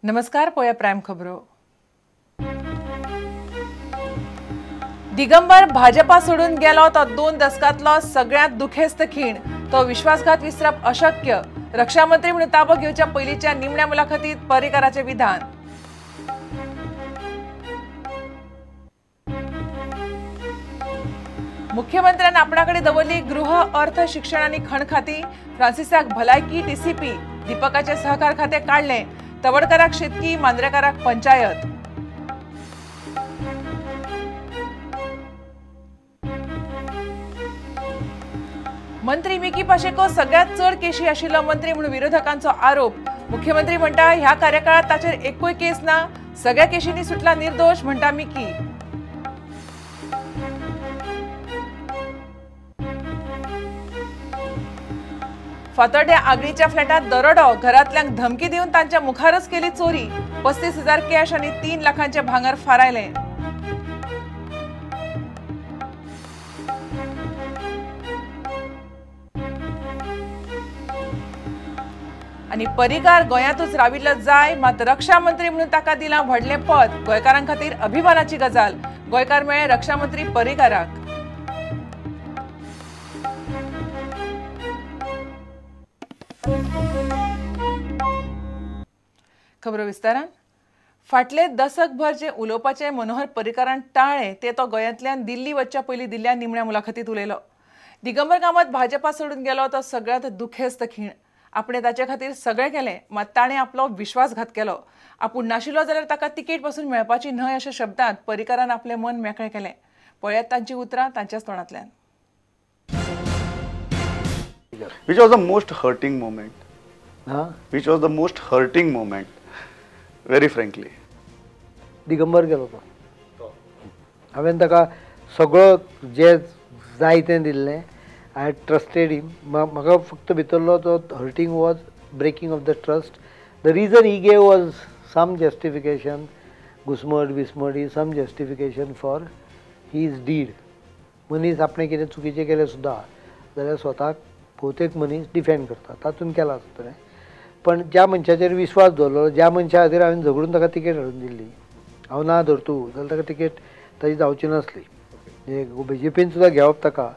नमस्कार, पळया प्रायम खबरो. दिगंबर भाजपा सोडून गेलो तो 2 दशकांतलो सगळ्यांत दुखेस्त खीण. तो विश्वासघात विसरप अशक्य. रक्षामंत्री म्हणून ताबो घेवच्या पयलींच्या निमण्या मुलाखतीत पर्रीकाराचें विधान. मुख्यमंत्र्यान आपणाकडे दवरली गृह, अर्थ, शिक्षण आनी खण खाती. फ्रांसिसाक भलायकी, टीसीपी, दीपकाचे सहकार खाते काडले. तवडकाराक शेतकी, मांद्रेकाराक पंचायत. मंत्री मिकी पाशेको सगळ्यात चड केशी आशिल्लो मंत्री म्हणून विरोधकांचो आरोप. मुख्यमंत्री म्हणटा ह्या कार्यकाळात ताचेर एकूय केस ना, सगळ्या केशींनी सुटला निर्दोष म्हणटा मिकी. फातर्ड्या आगळीच्या फ्लॅटात दरोडो, घरांतल्यांक धमकी दिवन तांच्या मुखारच केली चोरी. 35,000 कॅश आनी 3 लाखांचे भांगर फारायले. आनी पर्रीकार गोंयांतूच राविल्लो जाय, मात रक्षा मंत्री म्हणून ताका दिलां व्हडलें पद. गोंयकारां खातीर अभिमानाची गजाल. गोंयकार मेळ्ळे रक्षा मंत्री पर्रीकाराक. खबरो विस्तारान. फाटले दशकभर जे उलोवपाचें मनोहर पर्रीकारान टाळ्ळें ते तो गोंयांतल्यान दिल्ली वचच्या पयलीं दिल्ल्या निमण्या मुलाखतीत उलयलो. दिगंबर कामत भाजपा सोडून गेलो तो सगळ्यांत दुखेस्त खीण. आपणे ताचे खातीर सगळें केलें, मात ताणें आपलो विश्वासघात केलो. आपूण नाशिल्लो जाल्यार ताका तिकेट पसून मेळपाची न्हय अशा शब्दांत पर्रीकारान आपलें मन मेकळें केलें. पळयात तांची उतरां तांच्याच तोंडांतल्यान. Which was the most hurting moment? Huh? Which was the most hurting moment? Very frankly. Digambar गेलो तो. हांवें ताका सगळो जे जाय तें दिल्लें. I trusted him. म्हाका फक्त भितरलो तो hurting was breaking of the trust. The reason he gave was some justification, घुसमट बिस्मट he some justification for his deed. मनीस आपणें कितें चुकीचें केलें सुद्दां जाल्यार स्वताक भोवतेक मनीस डिफेंड करता, तातूंत केलां आसतलें. पण ज्या मनशाचेर विश्वास दवरलो, ज्या मनशा खातीर हांवें झगडून ताका तिकेट हाडून दिल्ली, हांव ना धरतू जाल्यार ताका तिकेट ताजी जावची नासली. बीजेपीन सुद्दां घेवप ताका,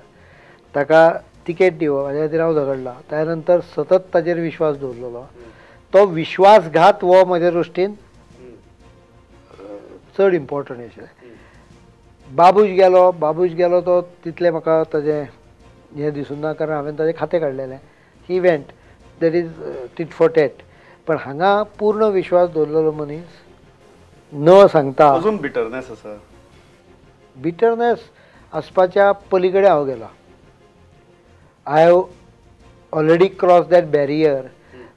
ताका तिकेट दिवप हाज्या खातीर हांव झगडला. त्या नंतर सतत ताजेर विश्वास दवरलेलो. तो विश्वासघात हो म्हज्या दृश्टीन चड इम्पॉर्टंट आशिल्लें. बाबूश गेलो, बाबूश गेलो तो तितलें म्हाका ताजें हें दिसूं ना, कारण हांवें ताजें खातें काडलेलें. He went, that is tit for tat. पण हांगा पूर्ण विश्वास दवरलेलो मनीस न सांगता अजून बिटरनेस आसा. बिटरनेस आसपाच्या पलीकडे हांव गेला. I have already cross that barrier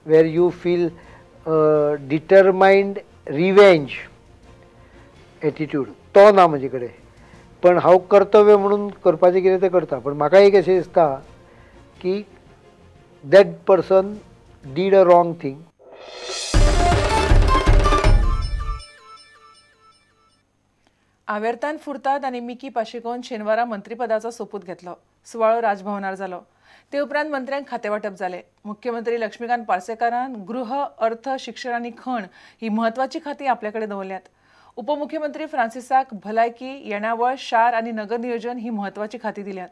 where you feel determined revenge attitude. तो ना म्हजे कडेन, पण हांव कर्तव्य म्हणून करपाचें कितें तें करता. पण म्हाका एक अशें दिसता की that person did a wrong thing. Avertan Furtado आनी मिकी पाशेकोन शेनवारा मंत्रीपदाचो सोपूत घेतलो. सुवाळो राजभवनार जालो. ते उपरांत मंत्र्यांक खातें वांटप जालें. मुख्यमंत्री लक्ष्मीकांत पार्सेकारान गृह, अर्थ, शिक्षण आनी खण ही म्हत्वाची खातीं आपल्या कडेन दवरल्यात. उपमुख्यमंत्री फ्रांसिसाक भलायकी, येणावळ, शार आनी नगर नियोजन ही म्हत्वाची खातीं दिल्यात.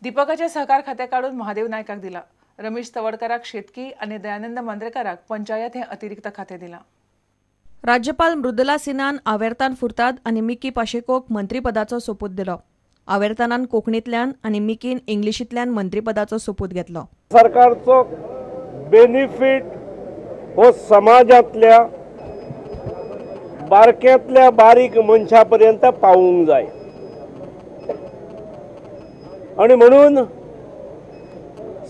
दीपकाचें सहकार खातें काडून महादेव नायकाक दिलां. रमेश तवडकाराक शेतकी आनी दयानंद मांद्रेकाराक पंचायत हें अतिरिक्त खातें दिलां. राज्यपाल मृदुला सिन्हान आवेर्तान फुर्ताद आनी मिकी पाशेकोक मंत्रीपदाचो सोपूत दिलो. आवेर्तानान कोंकणींतल्यान आनी मिकीन इंग्लिशींतल्यान मंत्रीपदाचो सोपूत घेतलो. सरकारचो बेनिफीट हो समाजांतल्या बारक्यांतल्या बारीक मनशा पर्यंत पावूंक जाय आनी म्हणून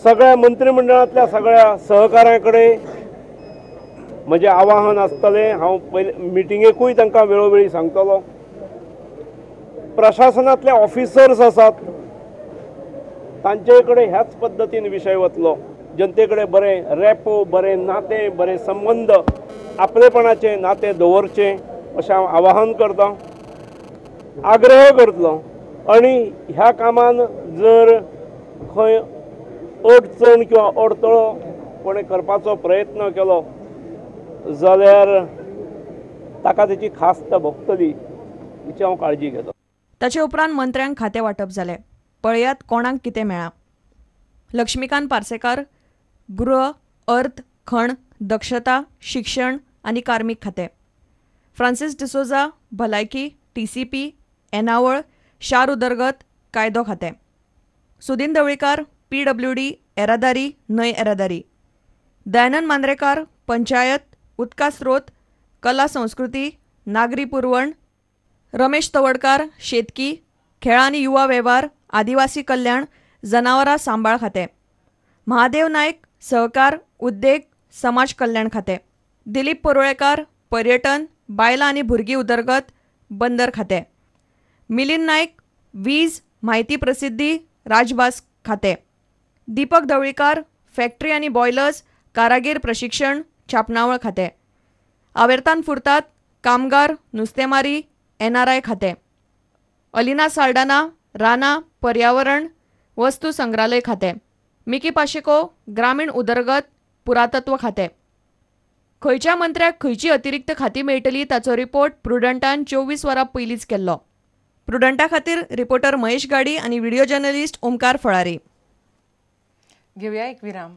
सगळ्या मंत्रिमंडळांतल्या सगळ्या सहकाऱ्यां कडेन म्हजें आवाहन आसतलें. हांव पयले मिटिंगेकूय तांकां वेळोवेळी सांगतलो. प्रशासनांतले ऑफिसर्स आसात तांचे कडेन ह्याच पद्दतीन विशय वतलो. जनते कडेन बरें रेपो, बरें नातें, बरें संबंद, आपलेपणाचें नातें दवरचें अशें हांव आवाहन करतां, आग्रह करतलो. आनी ह्या कामान जर खंय अडचण किंवा अडथळो कोणें करपाचो प्रयत्न केलो जाल्यार ताका तेची खास्त भोगतली हिची हांव काळजी घेतो. ताचे उपरांत मंत्र्यांक खातें वांटप जालें. पळयात कोणाक कितें मेळ्ळां. लक्ष्मीकांत पार्सेकार गृह, अर्थ, खण, दक्षता, शिक्षण आनी कार्मीक खातें. फ्रांसीस डिसोजा भलायकी, टीसीपी, येणावळ, शार उदरगत, कायदो खातें. सुदीन ढवळीकार पीडब्ल्यूडी, येरादारी, न्हंय येरादारी. दयानंद मांद्रेकार पंचायत, उदका स्रोत, कला संस्कृती, नागरी पुरवण. रमेश तवडकार शेतकी, खेळां आनी युवा वेव्हार, आदिवासी कल्याण, जनावरां सांबाळ खातें. महादेव नायक सहकार, उद्देग, समाज कल्याण खातें. दिलीप परुळेकार पर्यटन, बायलां आनी भुरगीं उदरगत, बंदर खातें. मिलिंद नायक वीज, म्हायती प्रसिद्धी, राजभास खातें. दीपक ढवळीकार फॅक्टरी आनी बॉयलर्स, कारागीर प्रशिक्षण, छापणावळ खातें. आवेर्तान फुर्ताद कामगार, नुस्तेमारी, एनआरआय खातें. अलिना साल्डाना रानां, पर्यावरण, वस्तू संग्रहालय खातें. मिकी पाशेको ग्रामीण उदरगत, पुरातत्व खातें. खंयच्या मंत्र्याक खंयची अतिरिक्त खातीं मेळटली ताचो रिपोर्ट प्रुडंटान 24 वरां पयलींच केल्लो. प्रुडंटा खातीर रिपोर्टर महेश गाडी आनी व्हिडिओ जर्नलिस्ट ओमकार फळारी. घेवया एक विराम.